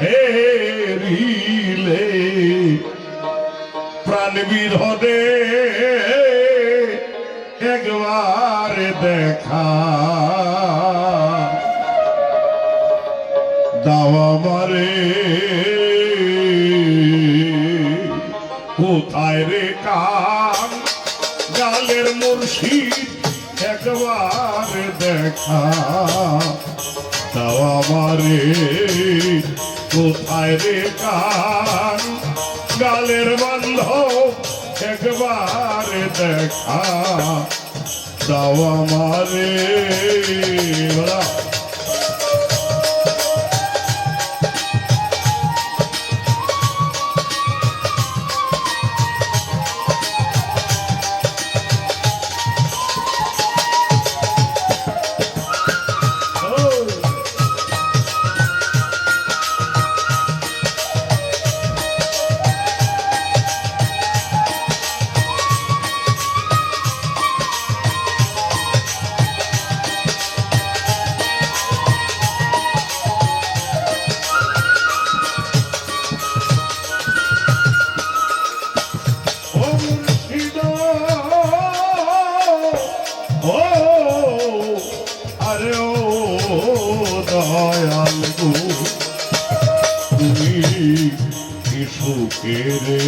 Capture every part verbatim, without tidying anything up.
হেরিলে প্রাণ বিরহে একবার দেখা দাও আমারে। কোথায় রে কাঙালের মুর্শিদ, একবার দেখা দাও আমারে। কোথায় রে কাঙালের বান্ধব, একবার দেখা দাও আমারে। বলো। ও মুর্শিদ, ও, আরে ও দয়াল গো, তুমি কি সুখে রে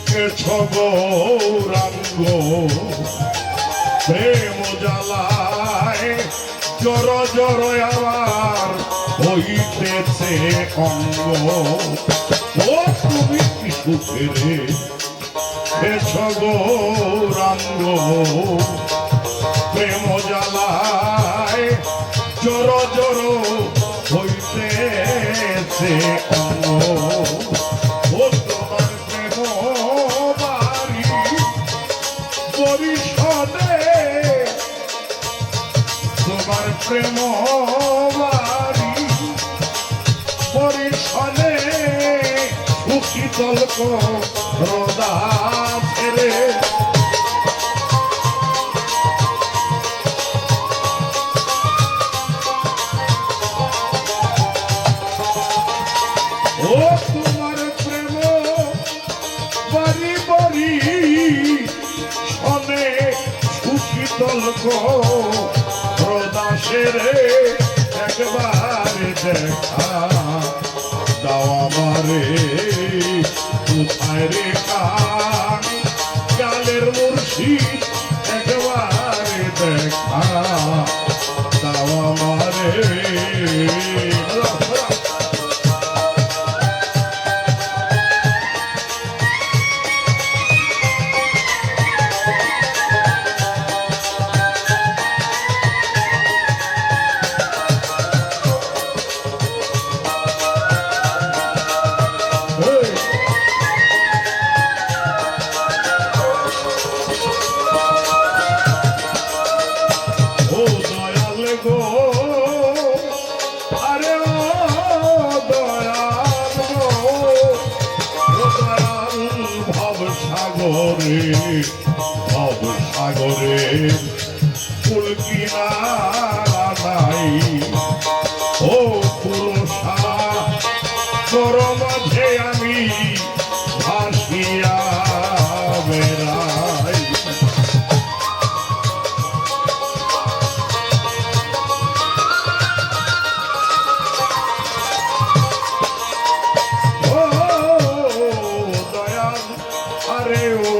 গেছ গৌরাঙ্গ, প্রেম জ্বালায় জড় জড় আমার হইতেছে অঙ্গ। ও তুমি কি সুখে রে গেছ গৌরাঙ্গ, প্রেম জ্বালায় জড় জড় হইতেছে অঙ্গ। ও তোমার প্রেম বাড়ি বরিশালে, তোমার প্রেম বাড়ি বরিশালে, সুশীতল করো দাসেরে। ও তোমার প্রেম বাড়ি বরিশালে, সুশীতল করো দাসেরে, একবার দেখা দাও আমারে। কোথায় রে কাঙালের মুর্শিদ, একবার দেখা দাও আমারে। ও দয়াল গো, আরে ও দয়াল গো, ও দয়াল, ভবসাগরে, ভবসাগরে কুল কিনারা নাই। ও কুল সাগর মাঝে আমি ভাসিয়া বেড়াই। ও দয়াল, আরে ও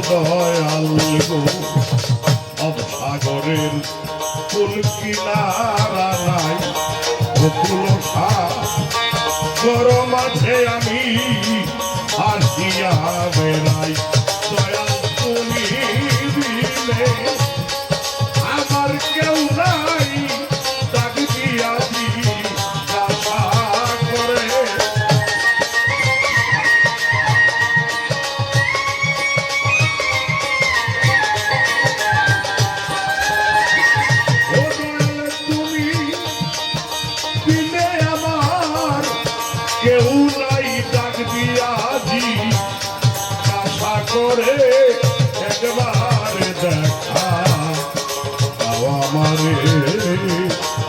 দয়াল গো, ভবসাগরের কুল কিনারা নাই, ও কুল সাগর মাঝে আমি আসিয়া বেড়াই। দয়াল তুমি বিনে আমার কেউ নাই, ডাক দিয়া জিজ্ঞাসা করে। ও দয়াল তুমি বিনে আমার কেউ নাই, ডাক দিয়া জিজ্ঞাসা করে একবার দেখা দাও আমারে।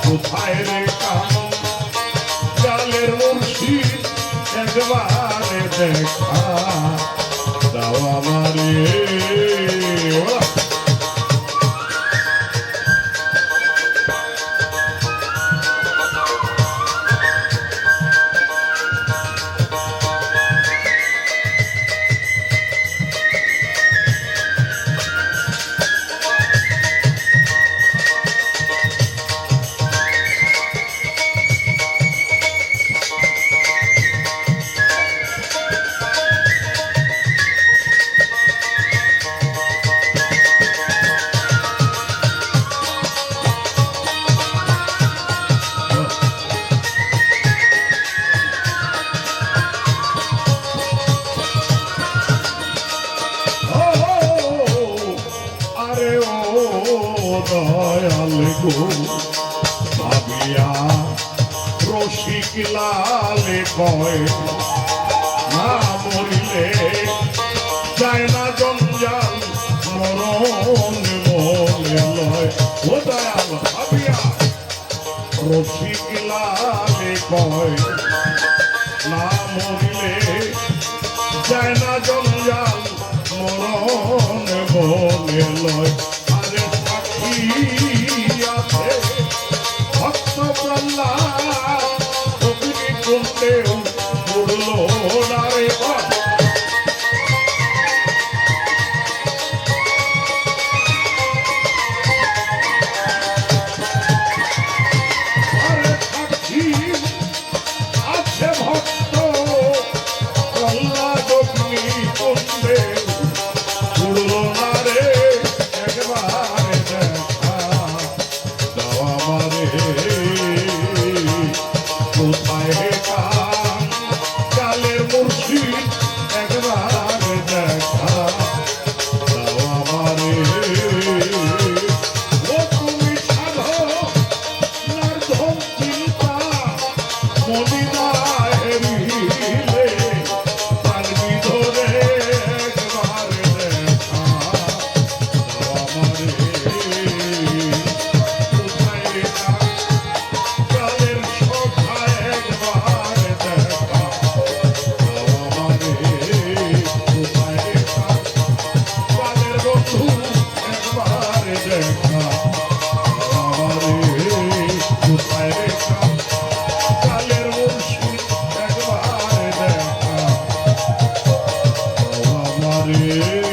কোথায় রে কাঙাল মুর্শিদ, একবার দেখা দাও আমারে। আরে ও দয়াল গো, ভাবিয়া রসিক লালে কয়, না মরিলে যায় না জঞ্জাল, মরণ মনে লয়। ও দয়াল ভাবিয়া রসিক লালে কয়, না মরিলে যায় না জঞ্জাল, মরণ মনে লয়। আরে সাক্ষী আছে ভক্ত প্রহ্লাদ, অগ্নিকুণ্ডেও পুড়ল না রে। আরে সাক্ষী আছে ভক্ত প্রহ্লাদ অগ্নিকুণ্ডে পুড়ল না রে, একবার দেখা দাও আমারে। কোথায় কাম কালের মুর্শিদ, একবার দেখা দাও আমারে। ও তুমি সাধনার ধন চিন্তা মনি না হেরিলে, পারবি ধরে একবার দেখা দাও আমারে। কোথায় কাম কালের সখা, একবার দেখা দাও আমারে। কোথায় কাম কালের বন্ধু, একবার দেখা দাও আমারে। কোথায় কাম কালের মুর্শিদ, একবার দেখা দাও আমারে।